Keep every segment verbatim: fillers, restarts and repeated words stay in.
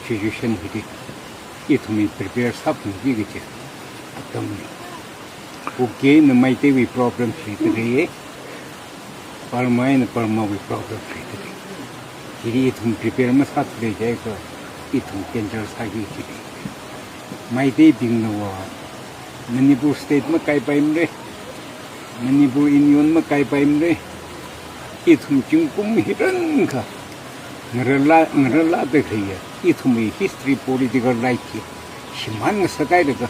Situation hili ithumwui prepare sāphungki kaji atamna. Kuki eina Meiteiwui problem hi leidalei, Burma eina Burmawui problem hi leidalei. Hili ithum prepare masāthuakha jiakha ithum danger sāki kaji. Meiteibingna va Manipur state makaipaimara, Manipur Union makaipaimara. Ithum zingkum hi rānkha ngarāla, ngarālada khalei ya, ithumwui history political life hi shimān ngasakhaida kha,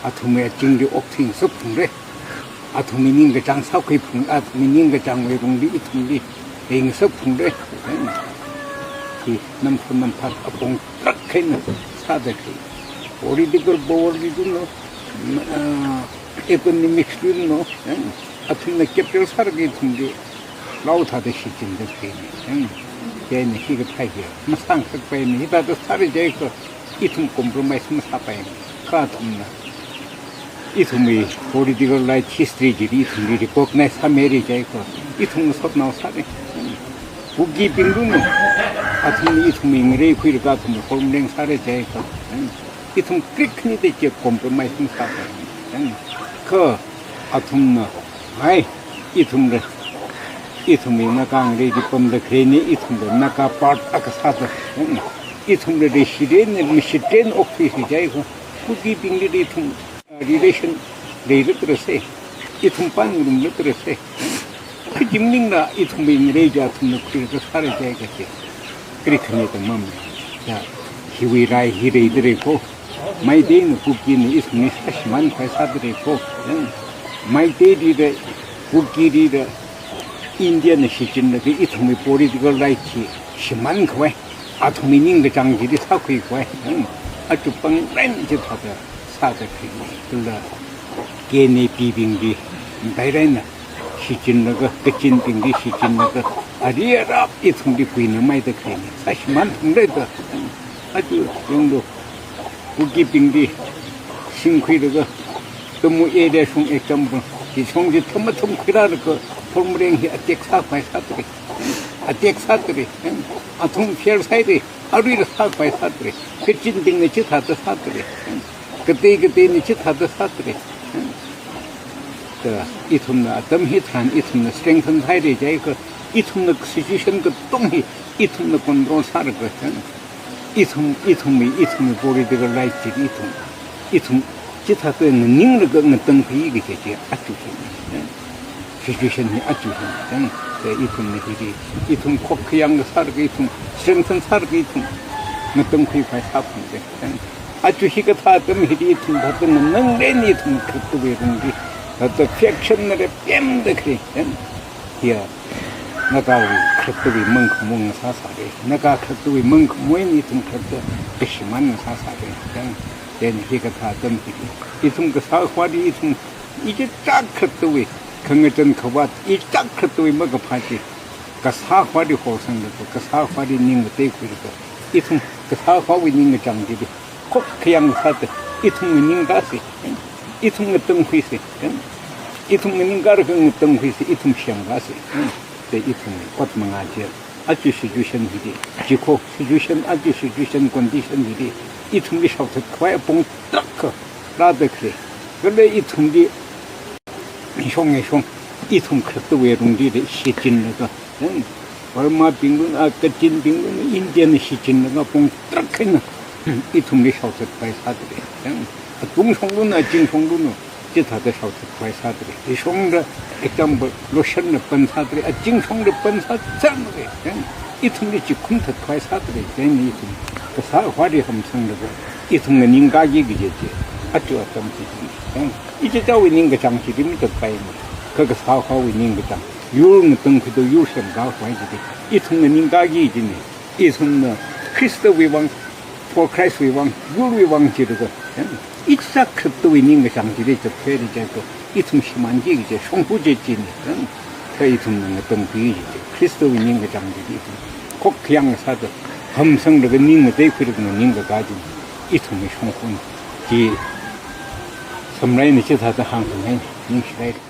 athumwui azingli okthui ngasakphungra. Athumwui ningkachāng sākhuiphung, athumwui ningkachāngwui lungli ithumli leingasakphungra. Hi namphun namphat apong tarākha eina sāda khalei. Political power li tuno, ah, economics li tuno, athumna capital sālaga ithumli lau thāda shichinda khaleina. Chieina hikathā hi masāngasakpaimana, hithāda sāra jiakha ithum compromise masāpaimana. Kha athumna ithumwui political life history chili ithumli recognize sāmira jiakha ithum ngasotnao sāra. Kukibing tuno, athumna ithumwui ngareikhuilaga athumwui homeland sāra jiakha ithum krik khanida chi compromise masāpaimana. Kha athumna, hai, ithumla, ithumwui Naga ngareili pamda khaleina, ithumla Naga part akha sāda, ithumla leishilei eina mashitren okthuisi jiakha, Kukibingli ithum, ah, relation leilākrasa, ithum pāngarumlākrasa. Kha chi maningla ithumwui ngarei chi athumna khuilaga sāra jiakha chi krik khanida mamana. Ya, hiwui rai hi leidalei ko. Meiteina Kukina ithumli sāshimānkhavai sādalei ko. Meiteilila, Kukilila, Indiana shichinlaga ithumwui political right hi shimānkhavai, athumwui ningkachāng chili sākhuikhavai, aja pāngren chithāda sāda khalei. Kala K N A P bingli, matailāk eina shichinlaga, Kachinbingli shichinlaga, ari arap ithumli kuinamaida khaleina. Sāshimānphungda kha, aja yanglu, Kukibingli singkhuilaga, Tamu area shong example, chi shong chi thamatham khuirālaga, Phormreng hi attack sākhavai sādalei. Attack sādalei. Athum fail sāhaira, aruila sākhavai sādalei. Kachinbingna chithāda sādalei. Katei kateina chithāda sādalei. Kha ithumna atam hitharan ithumna strengthen sāhaira jiakha, ithumna situation katonga hi ithumna control sālaga, ithum, ithumwui, ithumwui political life chi ithum, ithum chithāda nganinglaga ngatangkhui kaji chi aja hi. Situation hi aja hi. Kha ithumna hili, ithum khokkhayang sālaga, ithum strengthen sālaga, ithum ngatangkhuikhavai sāphungda. Aja hikathā atam hili ithum thāda nganangren ithum kharartawui lungli, thāda faction na repemda khalei. Hiya, Nagawui kharartawui mangkhamong ngasāsāra. Naga kharartawui mangkhamong eina ithum kharartā kashimān ngasāsāra. Chieina hikathā atam hili, ithum kasā akhawui, ithum ichichā kharartawui khangachon khavāt, ichichā kharartawui makaphā chi, kasā akhawui horsanglaga, kasā akhawui ning ngateikhuilaga, ithum kasā akhawui ningkachāng chili khokkhayang sāda, ithum nganingkāsa, ithum ngatangkhuisa, ithum nganingkālaga ngatangkhuisa, ithum semkāsa. Kha ithum ot mangā chi, aja situation hili, chi ko situation, aja situation condition hili, ithumli shaothatkhavai apong tarākha rāda khalei. Kala ithumli shong e shong, ithum kharartawui lungli shichinlaga, Burmabing lun, a, Kachinbing lun, Indiana shichinlaga apong tarākha eina ithumli shaothatkhavai sādalei. Atung shong lun, azing shong lun, chithāda shaothatkhavai sādalei. Chi shongda example, Loshanna pan sādalei, azing shongda pan sāsālei. Ithumli chi khumthatkhavai sādalei. Chieina ithum kasā akhawui hamsanglaga, ithum nganingkāki kaji chi aja atam chi. Ichichāwui ningkachāng chili matatpaimana. Kha kasā akhawui ningkachāng, yur ngatangkhuida yur semkākhavai chili ithum nganingkāki kajina. Ithumna Khristawui vang, for Christwui vang, yurwui vang jilaga, ichichā kharartawui ningkachāng chili zatkhuihaira jiakha, ithum shimānki kaji shongfa chi china. Kha ithumna ngatangkhui kaji Khristawui ningkachāng chili ithum khokkhayang sāda, hamsanglaga ning ngateikhuilaga nganingkakā chi ithumwui shongfana. Chi Samlaina chithāda hāngkhangai, ningshihaira.